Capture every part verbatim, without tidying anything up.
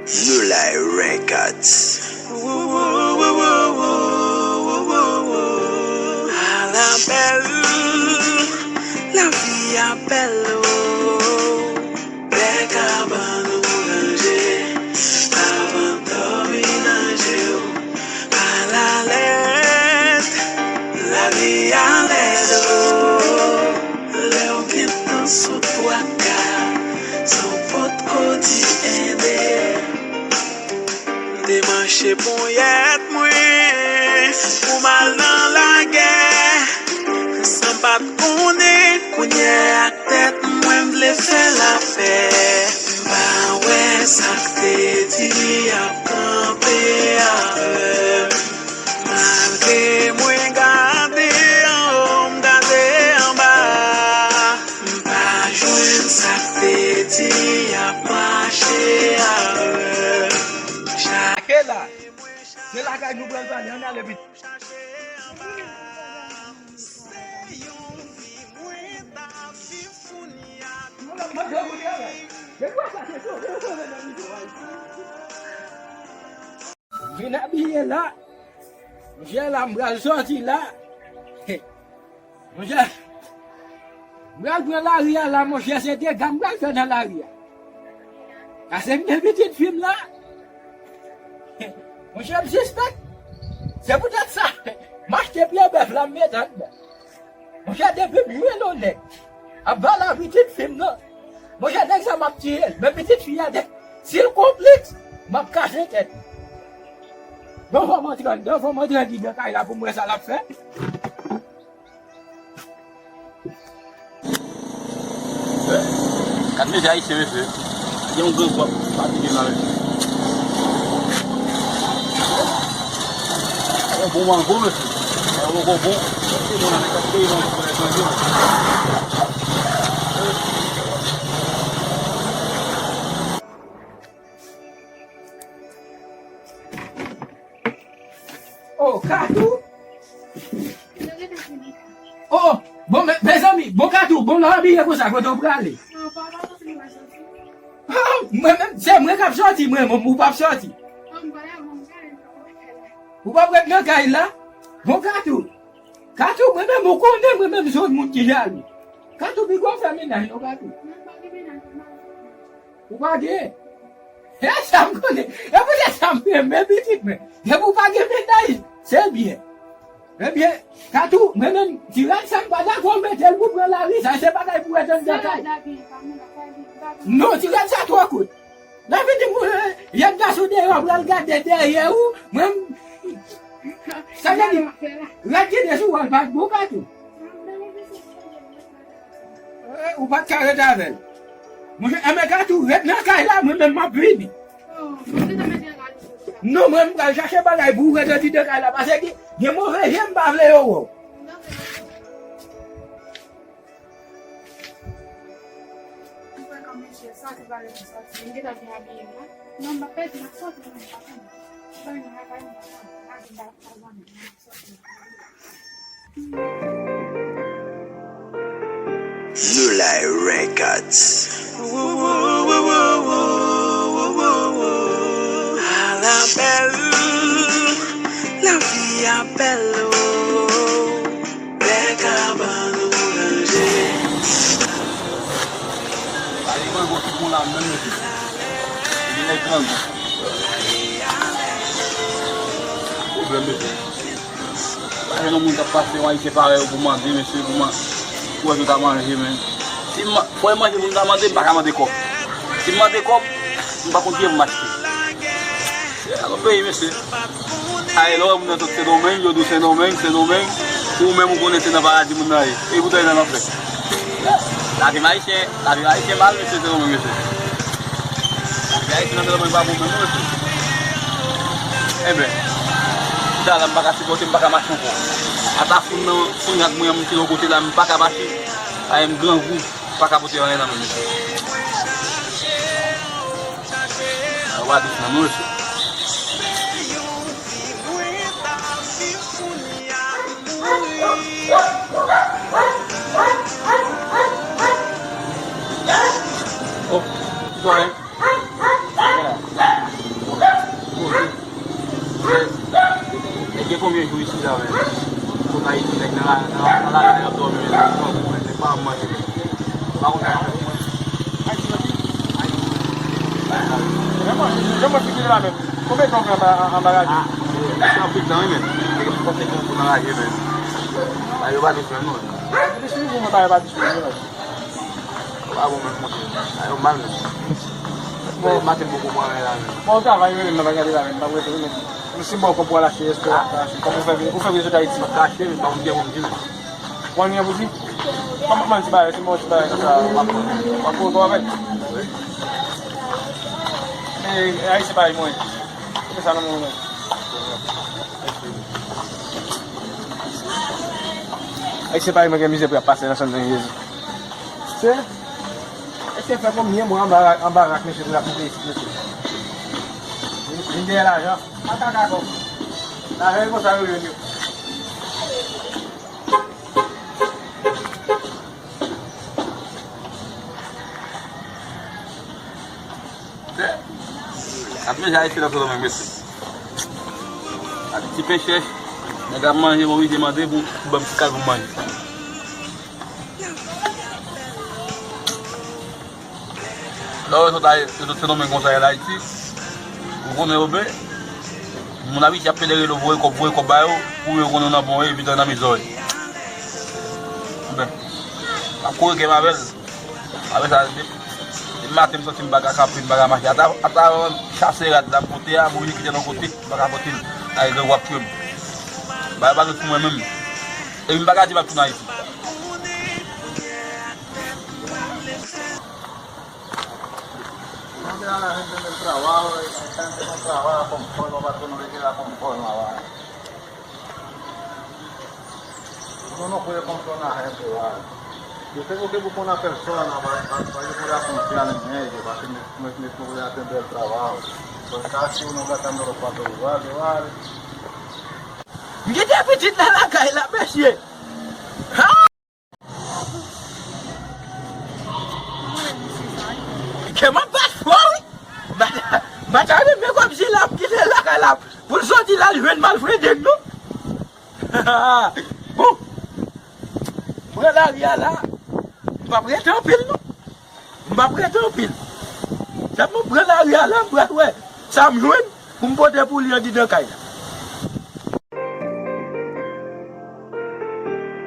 Nulay Records. Ala bèl, lavi a bèl, o. Pè ka ban nou ranje, avan dòmi nan je w. Ala lèd, lavi a lèd, o. Lè w gentan sou twa ka, san w potko di ede. M te manche ponyèt mwen pou m al nan lagè, san pa t konnen kounye a ak tèt mwen m vle fè lapè. M pa wè sa k te di ap kanpe avè m. Malgre mwen gade anwo, m gade anba, m pa jwenn sa k te di ap mache avè m. Chak Ake la, se lakay nou pral pale, ann ale piti. Vin abiye la. Monchè, la m pral sòti la. Monchè, m pral pran lari a la, monchè, se dega m pral fè nan lari a. Pase m gen pitit fi m la. Monchè, m sispèk. Se poutèt sa, m achte pye bèf la, m mete anndan. Monchè, depi m jwenn yon nèg ap pale a pitit fi m nan, monchè, nèg sa m ap tiye l. Men pitit fi a, de, si l konplis, m ap kase tèt. Bon, fò m antre anndan, fò m antre andidan kay la pou m wè sa l ap fè. Gad mizè ayisyen, mesye. Gen yon grangou ap patouye la, mesye. Yon bon mango, mesye. Yon mango bon. Mesye, moun ap chache mango pou etranje. Oh, Katou! Oh, bon, me, mezanmi, bon, Katou, bon, lè w abiye konsa, kote w prale? Oh, mwen menm, se mwen k ap sòti, mwen, mwen, ou p ap sòti. Ou p ap ret nan kay la? Bon, Katou, Katou, mwen menm, ou konnen, mwen menm, se yon moun ki jalou. Katou, piga w fè mennaj, non, Katou. Ou pa gen? E sa m konnen. E poutèt sa m renmen pitit mwen. Depi w pa gen mennaj, se byen. Ebyen, Katou, mwen menm, ti rad sa m pa dakò w mete l pou pran lari, sa se bagay pou ret anndan kay. Non, ti rad sa twò kout. Nan vin di m, eh, y ap gason deyò pral gade dèyè ou, mwen, sa vle di, rad ki te sou wòl pa t bon, Katou. Eh, ou pa t ka ret avè l. Monchè, enben Katou, ret nan kay la, mwen menm m ap vini. Non, mwen m pral chache bagay pou ou ret andidan kay la, paske gen move je m pa vle yo wè w. Nulay Records. Ala bèl, lavi a bèl, o. Pè ka ban nou ranje. Pale mango ki bon la menm, mesye. Li nèg grangou. Pwoblèm, mesye. Pa gen yon moun k ap pase, yon ayisyen parèy ou pou mande, mesye, pou man-, pou wè si w ta manje, men. Si m ma-, fò e manje pou m ta mande, m pa ka mande kòb. Si m mande kòb, m pa konn ki m achte. Se sa nou peyi, mesye. Ay, lè w wè moun nan sot Sendomeng, yo di w Sendomeng, Sendomeng, ou menm ou konnen se nan paradi moun nan ye. E poutan e nan lanfè. Lavi ayisyen, lavi ayisyen mal, mesye, Sendomeng, mesye. Lavi ayisyen nan Sendomeng pa bon menm, non, mesye. Enben, talè m pa ka sipòte, m pa ka mache ankò. Ata foun nan, foun ak mwen an, m kite yon kote la, m pa ka mache. Ay, m grangou. Pa ka pote anyen nan men mesye. Ou pa di sa non, mesye. Oh, sitwayen. Konbyen jou isit la, men? Sot Ayiti, nèg nan la, nan la, nan lari a, y ap dòmi, men, nan kòb, men, nèg pa manje, men. Pa konn sa pou mwen. Ayiti, Ayiti. Jan mwen, jan mwen figire la, men. Konbyen tan w fè anba, anba raje? Ah, men, se anpil tan, wi, men. Nèg ap pase konkou nan raje, men. Sa yo pa te fè, non. Li sou mwen, pa, pa disponible, non. Yo pa bon menm, monchè. Sa yo mal menm. Bon. Maten m poko pran anyen la menm. Bon, travay, wi, men m ap gade la, men m ap rete, wi, men. M si m ba w kòb pou w al achte, èske w ap achte? Kòm ou fè, ou fè vin sot Ayiti. M ap achte, men pa konn gen moun di, men. Ou konn gen pou di? Kòman, kòman ti bagay, si m ba w ti bagay konsa, w ap, w ap pran kòb avè l? Wi. Men, Ayisyen parèy mwen. Se sa nan mwen menm. Ayisyen parèy mwen gen mizè pou y ap pase nan sant nan Jezi. Se, èske fè konbyen mwa anba, anba rak mesye tou la pou peye ti mesye? Vin, vin dèyè lajan. Makak akò. Lajan e konsa yo jwenn yo. Ap manje Ayisyen nan Sendomeng, mesye. Ak ti pen chèch, nèg ap manje, m oblije mande pou, pou ban m ti kal pou m manje. Lè w sot Ay-, sot Sendomeng konsa, al Ayiti, ou konnen yo ben, moun abitye ap federe yo voye kòb, voye kòb ba yo, pou yo konnen w nan bon, epi w nan mizè. Ben, m ap kouri kè m avè l. Apre sa, de-, depi maten, m santi m pa ka kanpe, m pa ka mache. Ata, ata chase rad la m pote a, m oblije kite l yon kote, m pa ka pote l. Ay, gang w ap touye m. Bagay pa gen pou mwen menm. Epi m pa ka di m ap tounen Ayiti. No te dan la gente del trabajo, y la gente del trabajo conforme, para que no le queda conforme, va. Uno no puede controlar a la gente, ¿vale? Yo tengo que buscar una persona para, para, para yo poder confiar en ellos, para que me, me, me pueda atender el trabajo. Porque casi uno gastando los cuartos igual, ¿vale? M kite pitit la lakay la, mesye. Ha! Ke m ap bat fò, wi. M pa ta, m pa ta renmen kòmsi la, m kite l lakay la pou l soti la, l jwenn malfrendeng, non. Bon. Pran lari a la. M p ap rete anpil, non. M p ap rete anpil. Sèlman pran lari a la, m pral wè sa m jwenn pou m pote pou li andidan kay la.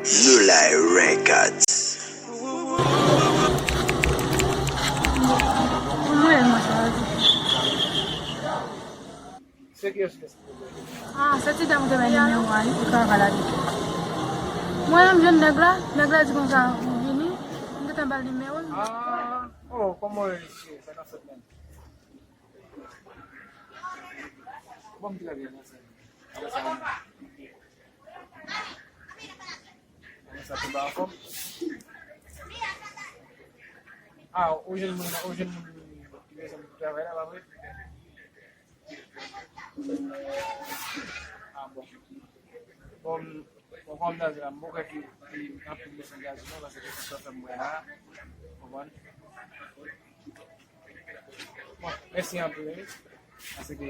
Loulay Records. Pou mwen, mwen chwazi. Se kiyès ki Ah, se ti dam ou te bay nimewo a, wi, pou travay la depi. Mwen menm, m jwenn nèg la, nèg la di konsa, ou vini, m gentan ba l nimewo l. Ah, oh, kòman w ye, mesye? Sa k ap fèt menm? Bon, m trè byen, mèsi. Kòman sa ye? Kòman sa tonbe anfòm? Ah, ou jwenn moun, ou jwenn moun ki bezwen pou travay la, pa vre? Ah, bon. Bon, bon, kòm nan di la, m poko ki, ki anpil mesaj gazo non, paske se sa fè m wè la. Konprann? Bon, mèsi anpil, wi. Paske,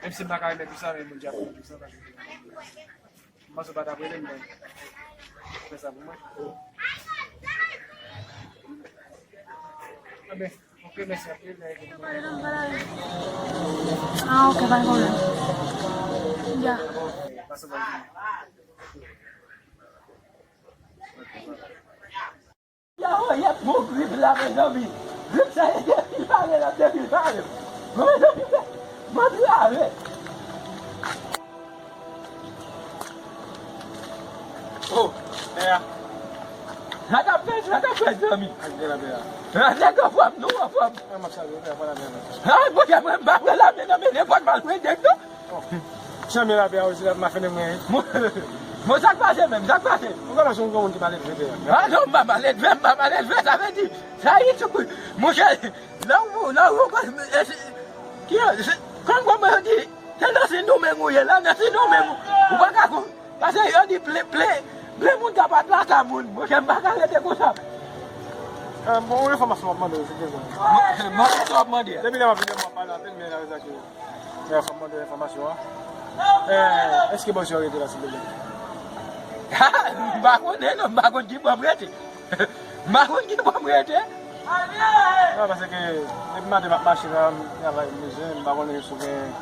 menm si m pa ka remèt ou sa, men Bondye ap remèt ou sa, paske m panse w pa t ap rele m, men fè sa pou mwen. Anben, ok, mèsi anpil. Ah, ok, pa gen pwoblèm. Ya. Yo, y ap bon grip la, mezanmi. Grip sa, e depi pale la, depi pale. Bon, mezanmi, m antrave. Oh, pè a. Sa k ap fèt, sa k ap fèt, zanmi? Ak de la pè a. Ah, nèg anfòm, nou anfòm. Ah, m ap salye w, pè a, pran la men nan. Ah, monchè, mwen, m pa pran la men nan men nenpòt malfrendeng, non. Oh. Janm la pè a, osi la, m a fè mwen. Mon, mon, sa k pase menm, sa k pase? Ou kòmanse yon granmoun ki maledve, pè a. Ah, non, m pa maledve, m pa maledve, sa vle di, sa yi tou, monchè, lè ou, lè ou, e, se, ki, se, kòm, kòm yo di, se nan Sendomeng ou ye la, nan Sendomeng ou, ou pa ka kon, paske yo di plen, plen, plen moun ka pa t lakay moun. Monchè, m pa ka rete konsa. Ah, bon, yon enfòmasyon m ap mande w, se bezwen. Bon, bon, sa w ap mande a? Depi lè m ap vini, m ap pale anpil, men la, sa ke, men fò m mande w enfòmasyon an. Eh, èske bòs yo rete la, silvouplè? M pa konnen non, m pa konn ki bò m rete. M pa konn ki bò m rete. Paske depi maten m ap mache la, m travay, m bezwen, m pa konnen si w gen,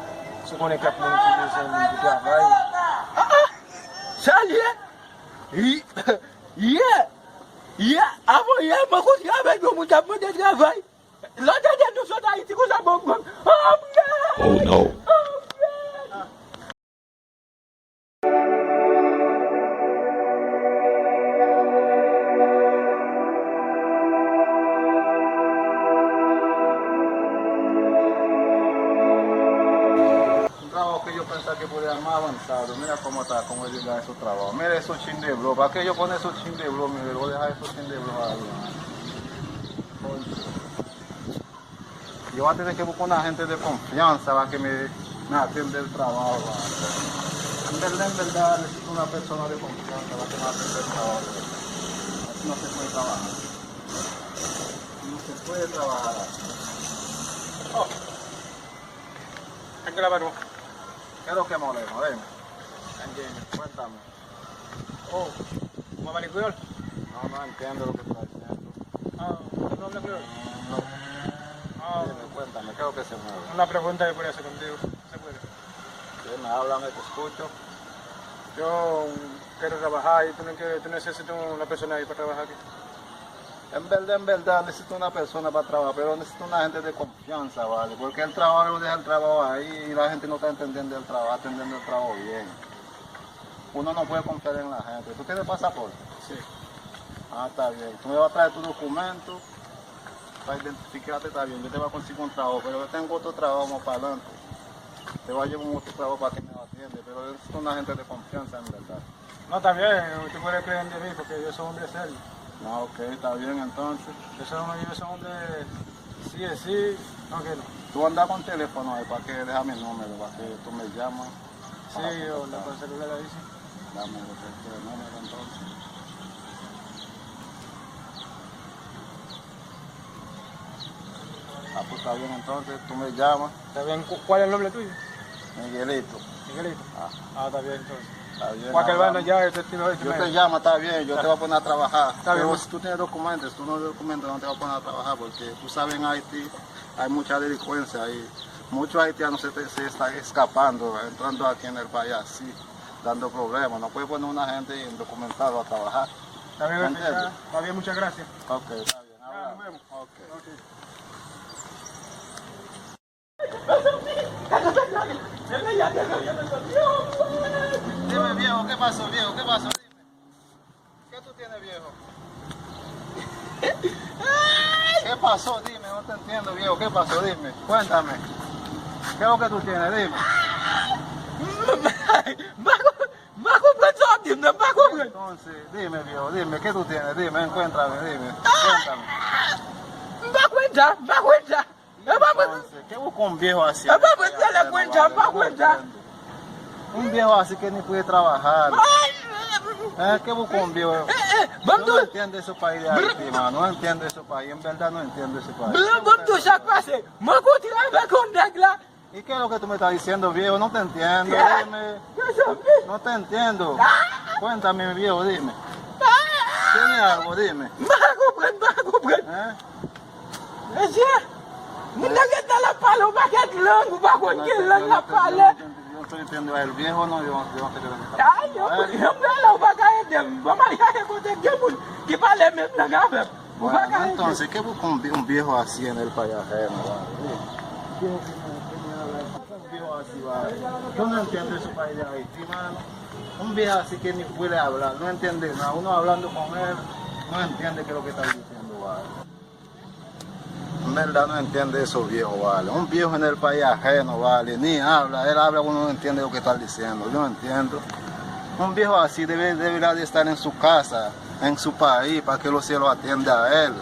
si w konnen kèk moun ki bezwen moun pou travay. Ah, ah! Sa l ye? Ye, ye, ye, avan yè, m rankontre avèk yon moun k ap mande travay. Lè w tande nou sot Ayiti konsa, bon, bon. Oh, no! Trabajo que yo pensa que podía más avanzado. Mira cómo está, cómo es el su trabajo. Mira esos chin de bro. ¿Para qué yo con esos chin de bro? Mira, voy a dejar esos chin de bro ahí. Yo va a tener que buscar una gente de confianza para que me, me atienda el trabajo. En verdad, en verdad, necesito una persona de confianza para que me atienda el trabajo. Así no se puede trabajar. No se puede trabajar así. Oh. Tranquilo, patrón. ¿Qué es lo que, Moreno? Dime. Tranquilo. Cuéntame. Oh, ¿tú vas a hablar criollo? No, no entiendo lo que estás diciendo. Ah, ¿tú no hablas criollo? No. Ah. Dime, cuéntame, ¿qué es lo que se mueve? Una pregunta que quería hacer contigo. ¿Se puede? Dime, háblame, te escucho. Yo quiero trabajar y tú no quieres, tú necesitas una persona ahí para trabajar aquí. En verdad, en verdad, necesito una persona para trabajar, pero necesito una gente de confianza, ¿vale? Porque el trabajo, yo dejo el trabajo ahí y la gente no está entendiendo el trabajo, atendiendo el trabajo bien. Uno no puede confiar en la gente. ¿Tú tienes pasaporte? Sí. Ah, está bien. Tú me vas a traer tu documento para identificarte, está bien. Yo te voy a conseguir un trabajo, pero yo tengo otro trabajo más para adelante. Te voy a llevar un otro trabajo para que me lo atiende, pero yo necesito una gente de confianza, en verdad. No, está bien, yo te puedo creer en mí porque yo soy hombre serio. Ah, ok, está bien entonces. Yo soy, yo soy hombre sí es sí, no que no. Tú andas con teléfono ahí para que deja mi número, para que tú me llamas. Sí, yo le paso el celular ahí, sí. Dame el número entonces. Ah, pues está bien entonces, tú me llamas. Está bien, cu- ¿cuál es el nombre tuyo? Miguelito. Miguelito. Ah. Ah, está bien entonces. Está bien, cualquier vaina ya, este tiro de yo te llamo, está bien, yo te voy a poner a trabajar. Está bien. Pero si tú tienes documentos, si tú no tienes documentos, no te voy a poner a trabajar porque tú sabes en Haití hay mucha delincuencia y muchos haitianos se, te- se están escapando, entrando aquí en el país así, dando problemas. No puedes poner una gente indocumentada a trabajar. Está bien, ¿me entiendes? Está bien, muchas gracias. Ok, está bien. Ah, hablamos. Nos vemos. Ok. Ok. Dime, viejo, ¿qué pasó, viejo? ¿Qué pasó? Dime. ¿Qué tú tienes, viejo? ¿Qué pasó? Dime, no te entiendo, viejo. ¿Qué pasó? Dime, cuéntame. ¿Qué es lo que tú tienes? Dime. M pa konprann sa w ap di m nan, m pa konprann. Entonces, dime, viejo, dime, ¿qué tú tienes? Dime, encuéntrame, dime, cuéntame. M pa kwenta, m pa kwenta. E pa mwen. Entonces, ¿qué busca un viejo así? E pa mwen ki ale kwenta, m pa kwenta. Un viejo así que ni puede trabajar. Eh, ¿qué busca un viejo? Eh, eh, ban m tou. Yo no entiendo ese país de Haití, mano. No entiendo ese país. En verdad no entiendo ese país. Ban m tou sa k pase. M rankontre avèk yon nèg la. ¿Y qué es lo que tú me estás diciendo, viejo? No te entiendo, dime. No te entiendo. Cuéntame, viejo, dime. Tiene algo, dime. M pa konprann, m pa konprann. ¿Eh? Mesye, moun nan gentan ap pale yon pakèt lang, ou pa konn ki lang l ap pale. Yo no te entiendo a él, viejo, no, yo, yo no te entiendo. Ay, yo, yo pale, ou pa ka ede m. Ban m al chache kote gen moun ki pale menm lang avè m. Ou pa ka ede. Entonces, ¿qué busca un vie- un viejo así en el país ajeno? Un viejo así, va. Yo no entiendo ese país de Haití, mano. Un viejo así que ni puede hablar, no entiende nada. Uno hablando con él, no entiende qué es lo que está diciendo, va. En verdad no entiende eso, viejo, vale. Un viejo en el país ajeno, vale, ni habla, él habla, uno no entiende lo que está diciendo, yo no entiendo. Un viejo así debe, deberá de estar en su casa, en su país, para que los cielos atienda a él.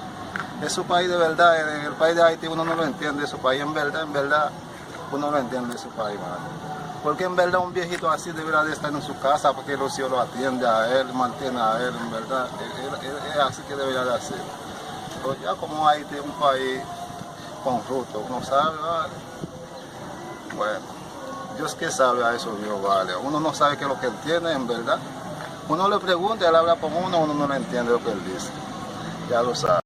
Es su país de verdad, en el país de Haití uno no lo entiende, su país en verdad, en verdad, uno no entiende su país, mano. Porque en verdad un viejito así deberá de estar en su casa, porque los cielos atiende a él, mantiene a él, en verdad, él, él- él es así que deberá de hacer. Pero ya como Haití es un país corrupto, uno sabe, vale. Bueno, Dios que sabe a eso vino vale. Uno no sabe qué es lo que él tiene, en verdad. Uno le pregunta, él habla con uno, uno no le entiende lo que él dice. Ya lo sabe.